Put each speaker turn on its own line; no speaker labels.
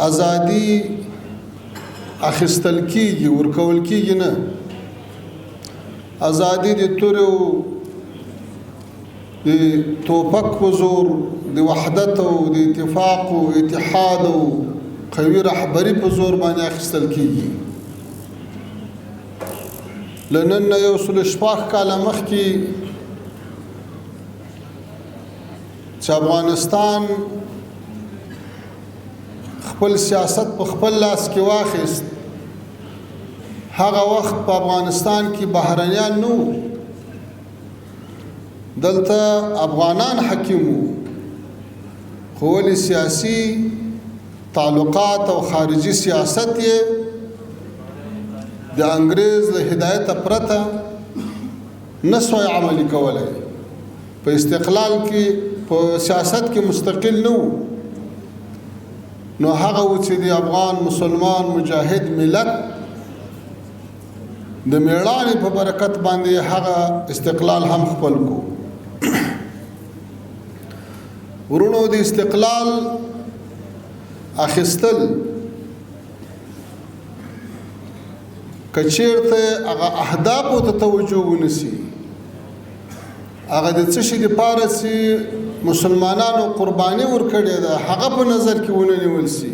ازادي اخیستل کیږي، ورکول کیږي نه. ازادي د تورې او د توپک په زور، د وحدت او د اتفاق او اتحاد او قوي رهبري په زور باندې اخیستل کیږي. له نن نه 160 کاله مخکې چې افغانستان خپل سیاست په خپل لاس کې واخیست، هغه وخت په افغانستان کې بهرنیان نه وو، دلته افغانان حاکم وو، خو ولې سیاسي تعلقات او خارجي سیاست یې د انګرېز له هدایته پرته نه سوای عملي کولی. په استقلال کې، په سیاست کې مستقل نه وو. نو هغه و چې د افغان مسلمان مجاهد ملت د میړانې په برکت باندې هغه استقلال هم خپل کو. ورونو، د استقلال اخیستل کچیرته هغه اهدافو ته توجه ونسی، هغه د څه شي دپاره چې مسلمانانو قرباني ورکړې ده هغه په نظر کې ونه نیول سي.